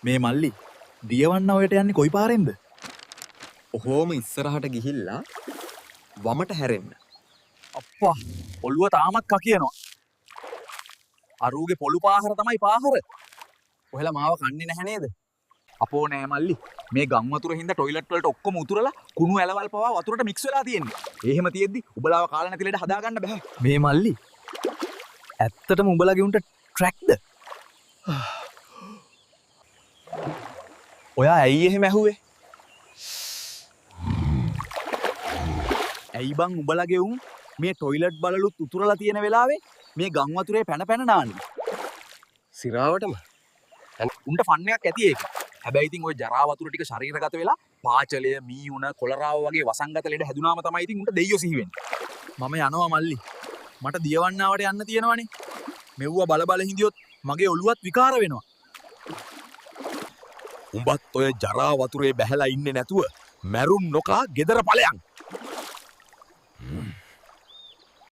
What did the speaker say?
මේ මල්ලි දියවන්න ඔයට යන්නේ කොයි පාරෙන්ද? ඔහොම ඉස්සරහට ගිහිල්ලා වමට හැරෙන්න. අප්පා, ඔළුව තාමත් කකියනවා. අරූගේ පොළු පාහර තමයි පාහර. ඔහෙලා මාව කන්නේ නැහැ නේද? අපෝ නෑ මල්ලි, මේ ගම් වතුර හින්දා ටොයිලට් වලට ඔක්කොම උතුරලා කුණු ඇලවල් පවා වතුරට මික්ස් වෙලා තියෙන්නේ. එහෙම තියෙද්දි උඹලාව කාලා නැති ලෙඩ හදාගන්න බෑ. මේ මල්ලි, ඇත්තටම උඹලගේ උන්ට ට්‍රැක්ද? ඔයා ඇයි එහෙම ඇහුවේ? ඇයි බං උඹලගේ උන් මේ ටොයිලට් බලලුත් උතුරලා තියෙන වෙලාවේ මේ ගම් වතුරේ පැන පැන නාන්නේ? සිරාවටම. උන්ට ෆන් එකක් ඇති ඒක. හැබැයි ඉතින් ඔය ජරා වතුර ටික ශරීරගත වෙලා පාචලය, මීඋණ, කොලරාව වගේ වසංගත ලෙඩ හැදුනාම තමයි ඉතින් උන්ට දෙයියෝ සිහි වෙන්නේ. මම යනවා මල්ලි. මට දියවන්නාවට යන්න තියෙනවනේ. මෙව්වා බල බල හිඳියොත් මගේ ඔළුවත් විකාර වෙනවා. උඹත් ඔය ජරා වතුරේ බැහැලා ඉන්නේ නැතුව මැරුම් නොකා ගෙදර ඵලයන්.